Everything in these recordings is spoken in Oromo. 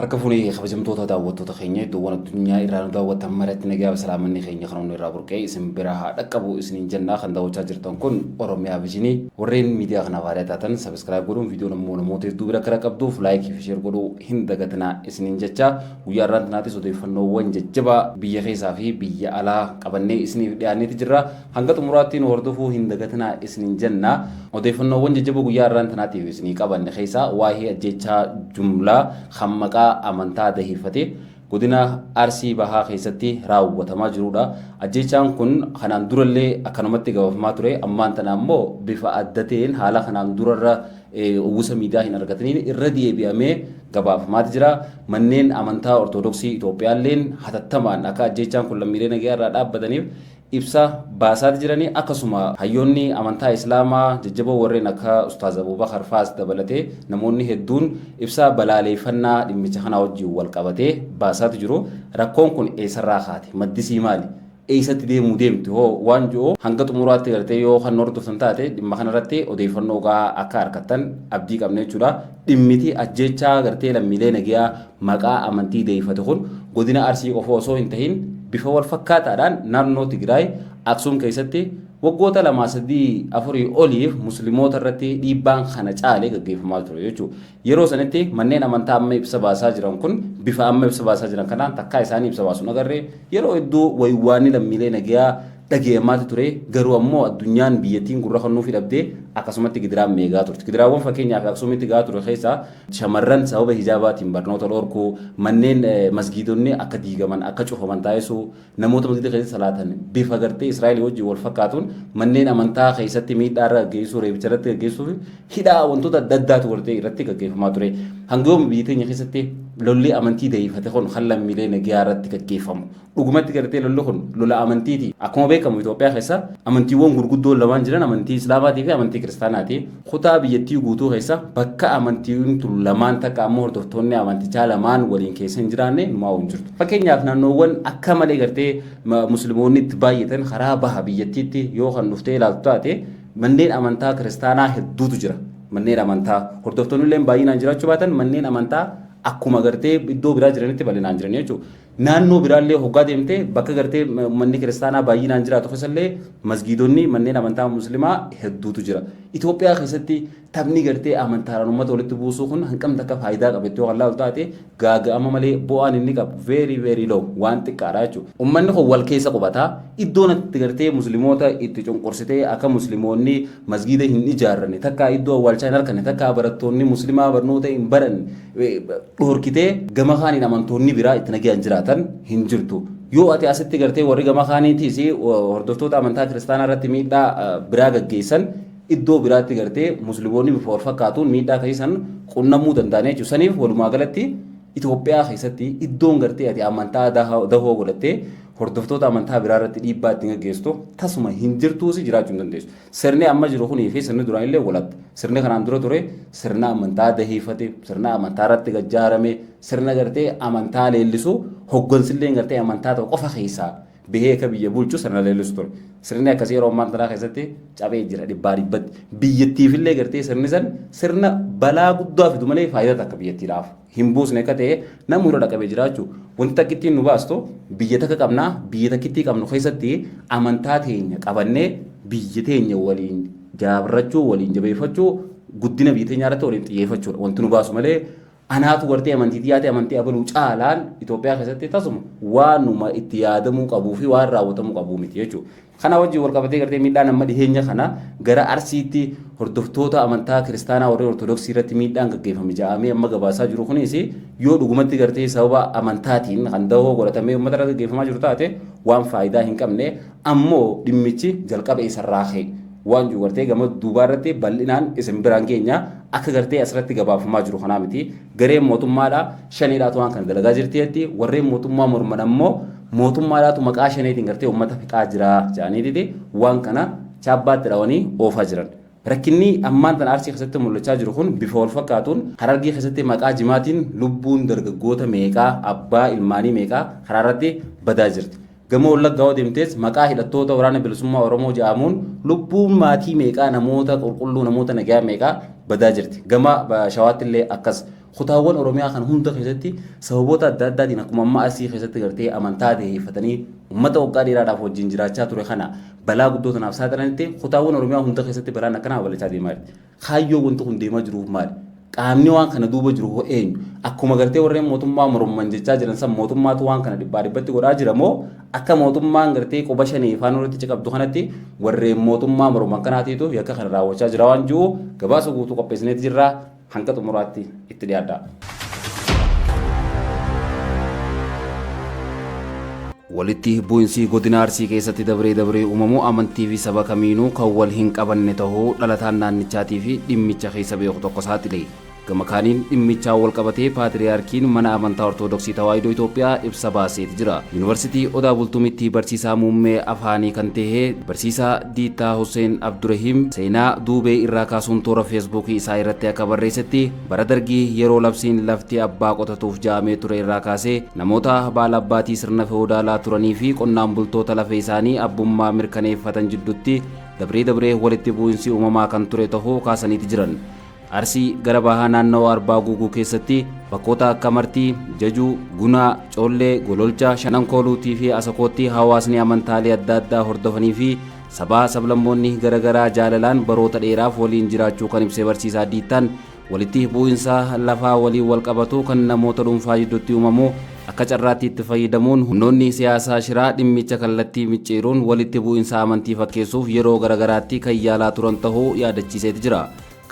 Harka fuunee kabajamtoota daawwattoota keenya iddoowwan addunyaa irraa nu daawwattan maratti nagaa fi salaamanni keenya kan onnee irraa burqee isin bira haa dhaqqabu isiniin jennaa. Kan daawwachaa jirtan kun Oromiyaa Visionii. Warreen miidiyaa kanaaf haaraa taatan subscribe godhuun, viidiyoon ammoo namoota hedduu bira akka dhaqqabduuf like fi share godhuu hin dagatinaa isiniin jecha, guyyaa har'aan tanaatis odeeffannoowwan jajjabaa biyya keessaa fi biyya alaa qabannee isiniif dhiyaanneeti jirra. Hanga xumuraatti nu hordofuu hin dagatinaa isiniin jenna. Odeeffannoowwan jajjaboo guyyaa har'aan tanaatiif isinii qabanne keessaa waa'ee ajjeechaa jumlaa kan maqaa amantaa daheeffate godina Arsii Bahaa keessatti raawwatamaa jirudha. Ajjeechaan kun kanaan durallee akkanumatti gabaafamaa ture. Ammaan tana ammoo bifa adda ta'een haala kanaan durarra uwwisa miidiyaa hin argataniin irra deebi'amee gabaafamaati jira. Manneen amantaa Ortodoksii Itoophiyaalleen hatattamaan akka ajjeechaan kun lammiilee nagayaa irraa dhaabbataniif ibsa baasaati jiranii. Akkasuma hayyoonni amantaa Islaamaa jajjaboo warreen akka Ustaaz Abubakar faas dabalatee namoonni hedduun ibsa balaaleeffannaa dhimmicha kanaa wajjin wal qabatee baasaati jiru. Rakkoon kun eessarraa kaate? Maddisii maali? Eessatti deemuu deemti hoo? Waan jiru hanga xumuraatti gartee yoo kan hordoftan taate dhimma kanarratti odeeffannoo gahaa akka argattan abdii qabna jechuudha. Dhimmiti ajjeechaa gartee lammiilee nagayaa maqaa amantii deeffate kun godina Arsii qofa osoo hin tahin bifa wal fakkaataadhaan naannoo Tigraay Aksuum keessatti waggoota 2, 3, 4 oliif Musliimoota irratti dhiibbaan kana caale gaggeeffamaa ture jechuudha. Yeroo sanitti manneen amantaa amma ibsa baasaa jiran kun bifa amma ibsa baasaa jiran kanaan takkaa isaanii ibsa baasuun agarree. Yeroo hedduu waywaanni lammiilee nagayaa dhageemaati ture, garuu ammoo addunyaan biyyattiin gurra kennuufii dhabdee akkasumatti gidiraan meegaa turte. Gidiraawwan fakkeenyaaf Aksuumitti gahaa ture keessaa shamarran sababa hijaabaatiin barnoota dhorkuu, manneen masgiidonni akka diigaman, akka cufaman taasisuu, namoota masgiida keessatti salaatan bifa gartee Israa'el wajjin wal fakkaatuun manneen amantaa keessatti miidhaa irra gaggeessuu, reebicha irratti gaggeessuu fi hidhaa wantoota adda addaatu gartee irratti gaggeeffamaa ture. Hanga yoom biyya teenya keessatti lolli amantii deeffate kun kan lammiilee nagayaa irratti gaggeeffamu? Dhugumatti gartee lolli kun lola amantiiti. Akkuma beekamu Itoophiyaa keessa amantiiwwan gurguddoon lamaan jiran amantii Islaamaatii fi amantii Kiristaanaati. Kutaa biyyattii guutuu keessa bakka amantiin tun lamaan takka ammoo hordoftoonni amantichaa lamaan waliin keessa hin jiraanne numaa hin jirtu. Fakkeenyaaf naannoowwan akka malee gartee Musliimoonni itti baay'atan karaa baha biyyattiitti yoo kan dhuftee ilaaltu taate manneen amantaa Kiristaanaa hedduutu jira. Manneen amantaa hordoftoonni illee baay'inaan jiraachuu baatan manneen amantaa akkuma gartee iddoo biraa jiranitti bal'inaan jiran jechuudha. Naannoo biraallee hoggaa deemte bakka gartee manni kiristaanaa baay'inaan jiraatu keessallee masgiidonni manneen amantaa Muslimaa hedduutu jira. Itoophiyaa keessatti taphni gartee amantaadhaan uummata walitti buusuu kun hanqamta akka faayidaa qabu itti yoo laalu taate gaaga'ama malee bu'aan inni qabu very very low, waan xiqqaadha jechuudha. Uummanni kun wal keessa qubataa iddoon itti gartee Musliimoota itti cunqursitee akka Musliimoonni masgiida hin ijaarranne, takka iddoo awwaalchaa hin arganne, takka barattoonni Muslimaa barnoota hin baranne dhorkitee gama kaaniin amantoonni biraa itti nagayaan jiraatan hin jirtu. Yoo ati asitti gartee warri gama kaaniitiis hordoftoota amantaa Kiristaanaa irratti miidhaa biraa gaggeessan, iddoo biraatti gartee Musliimoonni bifa wal fakkaatuun miidhaa taasisan qunnamuu danda'an jechuudha. Saniif walumaa galatti Itoophiyaa keessatti iddoon gartee ati amantaa dahoo godhattee hordoftoota amantaa biraa irratti dhiibbaa ittiin gaggeessitu tasuma hin jirtuusi, jiraachuu hin dandeessu. Sirni amma jiru kunii fi sirni duraan illee walatta. Sirni kanaan dura ture sirna amantaa dahiifate, sirna amantaa irratti gajjaarame, sirna gartee amantaa leellisu, hoggansillee gartee amantaa tokko qofa keessaa bahee akka biyya bulchu sirna leellisu ture. Sirni akkasii yeroo ammaan tanaa keessatti cabee jira dhibbaa dhibbatti. Biyyattiifillee gartee sirni san sirna balaa guddaa fidu malee faayidaa takka biyyattiidhaaf hin buusne akka ta'e namni irra dhaqabee jiraachuu. Wanti takkittiin nu baastu biyya takka qabnaa, biyya takkittii qabnu keessatti amantaa teenya qabannee biyya teenya waliin jaarrachuu, waliin jabeeffachuu, guddina biyya teenyaa irratti waliin xiyyeeffachuudha wanti nu baasu malee anaatu gartee amantii xiyyaate amantii abaluu caalaan Itoophiyaa keessatti tasuma waanuma itti yaadamuu qabuu fi waan raawwatamuu qabuu miti jechuudha. Kana wajjin wal qabatee gartee miidhaan amma dhiheenya kana gara Arsiitti hordoftoota amantaa Kiristaanaa warreen Ortodoksii irratti miidhaan gaggeeffame ja'amee amma gabaasaa jiru kunis yoo dhugumatti gartee sababa amantaatiin kan dahoo godhatamee uummata irratti gaggeeffamaa jiru taate waan faayidaa hin qabne. Ammoo dhimmichi jalqaba isarraa ka'e waan jiru gartee gama duubaa irratti bal'inaan isin biraan keenya akka gartee asirratti gabaafamaa jiru kanaa miti. Gareen mootummaadha shaneedhaatu waan kana dalagaa jirti jetti. Warreen mootummaa morman ammoo mootummaadhaatu maqaa shaneetiin gartee uummata fixaa jira jedhaniititi waan kana chaabbaatti dhawanii oofaa jiran. Rakkinni ammaan tana Arsii keessatti mul'achaa jiru kun bifa wal fakkaatuun Harargee keessatti maqaa jimaatiin lubbuun dargaggoota meeqaa, abbaa ilmaanii meeqaa karaa irratti badaa jirti. Gama Wallaggaa yoo deemtes maqaa hidhattoota Waraana Bilisummaa Oromoo jedhamuun lubbuun maatii meeqaa, namoota qulqulluu, namoota nagayaa meeqaa badaa jirti. Gama Shawaatti illee akkas. Kutaawwan Oromiyaa kana hunda keessatti sababoota adda addaatiin akkuma amma Arsii keessatti gartee amantaa daheeffatanii ummata waggaa dheeraadhaaf wajjin jiraachaa ture kana balaa guddoo tanaaf saaxilanitti kutaawwan Oromiyaa hunda keessatti balaan akkanaa babal'achaa deemaa jirti. Kaayyoo wanti kun deemaa jiruuf maali? Qaamni waan kana duuba jiru hoo eenyu? Akkuma gartee warreen mootummaa morman jechaa jiran san mootummaatu waan kana dhibbaa dhibbatti godhaa jira moo akka mootummaan gartee quba shanii faanoo irratti ciqabdu kanatti warreen mootummaa morman kanaatiitu yakka kana raawwachaa jira waan jiru gabaasa guutuu qopheessineeti jirra hanga xumuraatti itti dhiyaadhaa. Walitti bu'insi godina Arsii keessatti dabree dabree uumamu amantii fi saba kamiinuu kan wal hin qabanne tahuu dhalataan naannichaatii fi dhimmicha keessa beeku tokko saaxile. Gama kaaniin dhimmichaan wal qabatee Paatiriyaarkiin mana amantaa Ortodoksii Tawaahidoo Itoophiyaa ibsa baaseeti jira. Yuunivarsitii Odaa Bultumitti barsiisaa muummee afaanii kan tahe barsiisaa Diittaa Husseen Abdurahiim seenaa duubee irraa kaasuun toora Feesbuukii isaa irratti akka barreessetti bara Dargii yeroo labsiin lafti abbaa qotatuuf ja'amee ture irraa kaasee namoota baalabbaatii sirna fewoodaalaa turanii fi qonnaan bultoota lafa isaanii abbummaa mirkaneeffatan jiddutti dabree dabree walitti bu'insi uumamaa kan ture tahuu kaasaniiti jiran. Arsii gara bahaa naannawa Arbaa Guuguu keessatti bakkoota akka Martii, Jajuu, Gunaa, Coollee, Gololcha, Shanan Kooluutii fi Asakootti hawaasni amantaalee adda addaa hordofanii fi sabaa sablammoonni gara garaa jaalalaan baroota dheeraaf waliin jiraachuu kan ibse barsiisaa Diittaan walitti bu'insa lafaa waliin walqabatu kan namoota dhuunfaa jidduutti uumamu akka carraatti itti fayyadamuun humnoonni siyaasaa shiraa dhimmicha kallattii micciiruun walitti bu'insa amantii fakkeessuuf yeroo gara garaatti kan yaalaa turan tahuu yaadachiiseeti jira.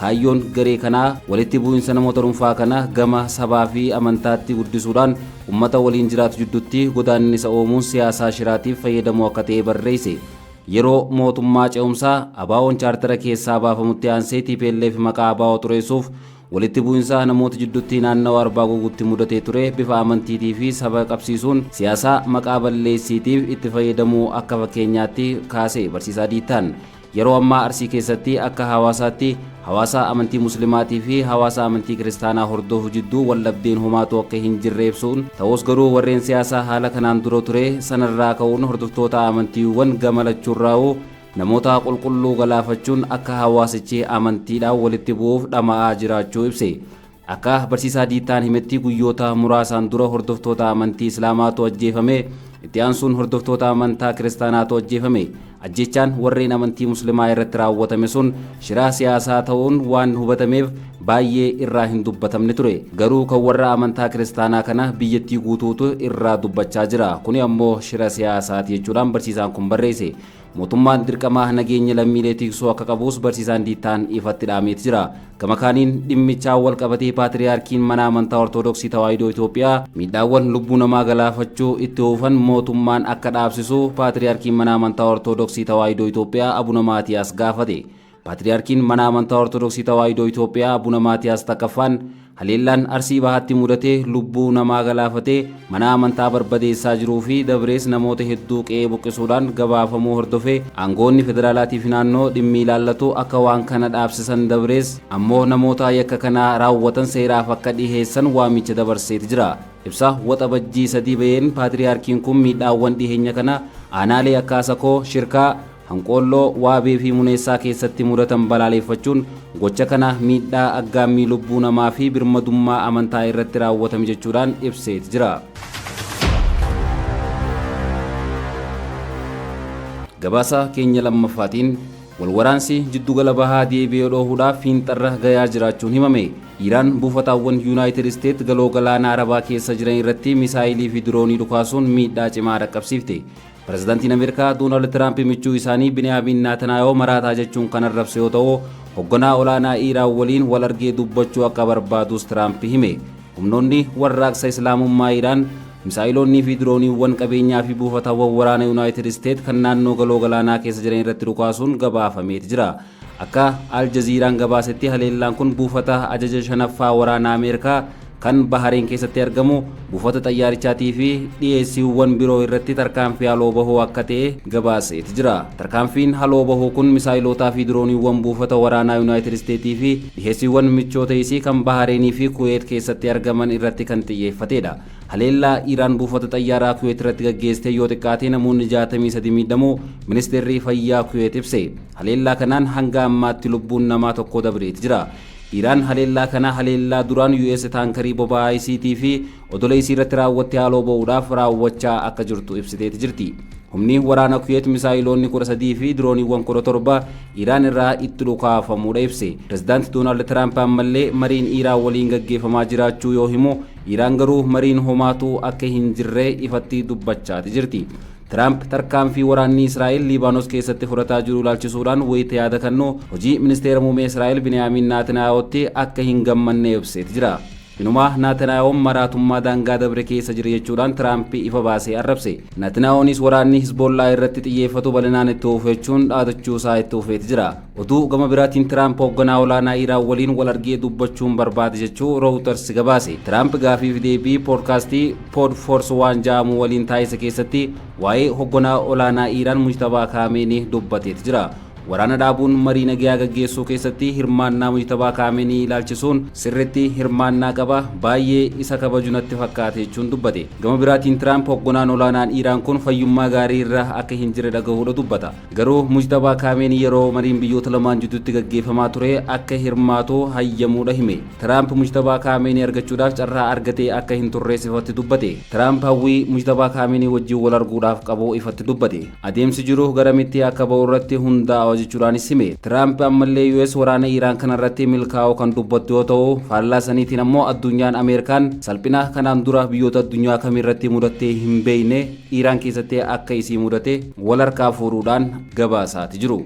Kaayyoon garee kanaa walitti bu'insa namoota dhuunfaa kana gama sabaa fi amantaatti guddisuudhaan ummata waliin jiraatu jidduutti godaannisa uumuun siyaasaa shiraatiif fayyadamuu akka ta'e barreesse. Yeroo mootummaa ce'umsaa ABOn chaartara keessaa baafamutti aansee tplf maqaa ABO xureessuuf walitti bu'insa namoota jidduutti naannawa Arbaa Guuguutti mudatee ture bifa amantiitii fi saba qabsiisuun siyaasaa maqaa balleessiitiif itti fayyadamuu akka fakkeenyaatti kaase Barsiisaa Diittaan. Yeroo ammaa Arsii keessatti akka hawaasaatti hawaasa amantii Muslimaatii fi hawaasa amantii Kiristaanaa hordofu jidduu waldhabdeen homaatuu akka hin jirre ibsuun, ta'us garuu warreen siyaasaa haala kanaan dura ture sanarraa ka'uun hordoftoota amantiiwwan gama lachuurraa'uu namoota qulqulluu galaafachuun akka hawaasichi amantiidhaan walitti bu'uuf dhama'aa jiraachuu ibse. Akka barsiisaa Diittaan himetti guyyoota muraasaan dura hordoftoota amantii Islaamaatu ajjeefame, itti aansuun hordoftoota amantaa Kiristaanaatu ajjeefame. Ajjeechaan warreen amantii Muslimaa irratti raawwatame sun shiraa siyaasaa ta'uun waan hubatameef baay'ee irraa hin dubbatamne ture. Garuu kan warra amantaa Kiristaanaa kana biyyattii guutuutu irraa dubbachaa jira. Kuni ammoo shira siyaasaati jechuudhaan barsiisaan kun barreesse. Mootummaan dirqama nageenya lammiilee tiksuu akka qabuus barsiisaan Diittaan ifatti dhaameeti jira. Gama kaaniin dhimmichaan wal qabatee Paatriyaarkiin mana amantaa Ortodoksii Tawaahidoo Itoophiyaa miidhaawwan lubbuu namaa galaafachuu itti fufan mootummaan akka dhaabsisu Paatriyaarkiin mana amantaa Ortodoksii Tawaahidoo Itoophiyaa Abuna Maatiyaas gaafate. Paatriyaarkiin Mana Amantaa Ortodoksii Tawaahidoo Itoophiyaa Abuna Maatiyaas Takkaffaan haleellaan Arsii Bahaatti mudate lubbuu namaa galaafatee mana amantaa barbadeessaa jiruu fi dabrees namoota hedduu qe'ee buqqisuudhaan gabaafamuu hordofee aangoonni federaalaatii fi naannoo dhimmi ilaallatu akka waan kana dhaabsisan dabrees ammoo namoota yakka kana raawwatan seeraaf akka dhiheessan waamicha dabarseeti jira. Ibsa Waxabajjii 3 baheen Paatriyaarkiin kun miidhaawwan dhiheenya kana aanaalee akka Asakoo, Shirkaa, Hanqoolloo, Waabee fi Muneessaa keessatti mudatan balaaleeffachuun gocha kana miidhaa aggaammii lubbuu namaa fi birmadummaa amantaa irratti raawwatame jechuudhaan ibseet jira. Gabaasa keenya lammaffaatiin walwaraansi jiddugala bahaa deebi'ee dhoohuudhaaf fiinxarra gayaa jiraachuun himame. Iiraan buufataawwan Yuunaayitid Isteet galoo galaana Arabaa keessa jiran irratti misaayilii fi diroonii dhukaasuun miidhaa cimaa dhaqqabsiifte. Pirezidaantiin Ameerikaa Doonaald Tiraamp michuu isaanii Biniyaamiin Naatanaayoo maraataa jechuun kan arrabse yoo ta'u, hogganaa olaanaa Iiraan waliin wal argee dubbachuu akka barbaadus Tiraamp hime. Humnoonni warraaqsa Islaamummaa Iiraan misaa'iloonnii fi dirooniiwwan qabeenyaa fi buufatawwan waraana Yunaayitid Isteet kan naannoo galoo galaanaa keessa jiran irratti dhukaasuun gabaafameeti jira. Akka Al Jazeeraan gabaasetti haleellaan kun buufata ajaja shanaffaa waraana Ameerikaa kan Bahareen keessatti argamu, buufata xayyaarichaatii fi dhiyeessiiwwan biroo irratti tarkaanfii haloo bahuu akka ta'e gabaaseeti jira. Tarkaanfiin haloo bahuu kun misaayilootaa fi dirooniiwwan buufata waraanaa Yunaayitid Isteetii fi dhiheessiiwwan michoota isii kan Bahareenii fi Kuweet keessatti argaman irratti kan xiyyeeffateedha. Haleellaa Iraan buufata xayyaaraa Kuweet irratti gaggeessite yoo xiqqaate namoonni 63 miidhamuu Ministeerri Fayyaa Kuweet ibse. Haleellaa kanaan hanga ammaatti lubbuun namaa tokko dabreeti jira. Iraan haleellaa kana haleellaa duraan US taankarii boba'aa isiitii fi odola isii irratti raawwatte haaloo ba'uudhaaf raawwachaa akka jirtu ibsiteeti jirti. Humni waraana Kuweet misaayiloonni 13 fi dirooniiwwan 17 Iraan irraa itti dhukaafamuudha ibse. Pirezidaanti Doonaald Tiraamp ammallee mariin Iraan waliin gaggeeffamaa jiraachuu yoo himu, Iraan garuu mariin homaatu akka hin jirre ifatti dubbachaati jirti. Tiraamp tarkaanfii waraanni Israa'el Liibaanos keessatti fudhataa jiru ilaalchisuudhaan wayita yaada kennu, hojii ministeera muummee Israa'el Biniyaamiin Naatanaayootti akka hin gammanne ibseeti jira. Inumaa Naatanaa'oon maraatummaa daangaa dabre keessa jira jechuudhaan Tiraamp ifa baasee arrabse. Naatanaa'oonis waraanni Hizboollaa irratti xiyyeeffatu bal'inaan itti fufu jechuun dhaadachuu isaa itti fufeeti jira. Oduu gama biraatiin, Tiraamp hoogganaa olaanaa Iraan waliin wal argee dubbachuun barbaade jechuu Reuters gabaase. Tiraamp gaafii fi deebii poodkaastii Pod Force waan jedhamu waliin taasise keessatti waa'ee hoogganaa olaanaa Iraan Mujtabaa Kaameenii dubbateeti jira. Waraana dhaabuun marii nagayaa gaggeessuu keessatti hirmaannaa Mujtabaa Kaameenii ilaalchisuun, sirritti hirmaannaa qaba, baay'ee isa kabaju natti fakkaate jechuun dubbate. Gama biraatiin, Tiraamp hoogganaan olaanaan Iraan kun fayyummaa gaarii irra akka hin jirre dhagahuudha dubbata. Garuu Mujtabaa Kaameenii yeroo mariin biyyoota lamaan jidduutti gaggeeffamaa ture akka hirmaatu hayyamuudha hime. Tiraamp Mujtabaa Kaameenii argachuudhaaf carraa argatee akka hin turrees ifatti dubbate. Tiraamp hawwii Mujtabaa Kaameenii wajjin wal arguudhaaf qabu ifatti dubbate. Adeemsi jiru garamitti akka ba'u irratti hundaa'a jechuudhaanis hime. Tiraamp ammallee US waraana Iraan kanarratti milkaa'uu kan dubbattu yoo ta'u, faallaa saniitiin ammoo addunyaan Ameerikaan salphina kanaan dura biyyoota addunyaa kamirratti mudattee hin beekne Iraan keessatti akka isii mudate wal harkaa fuudhuudhaan gabaasaati jiru.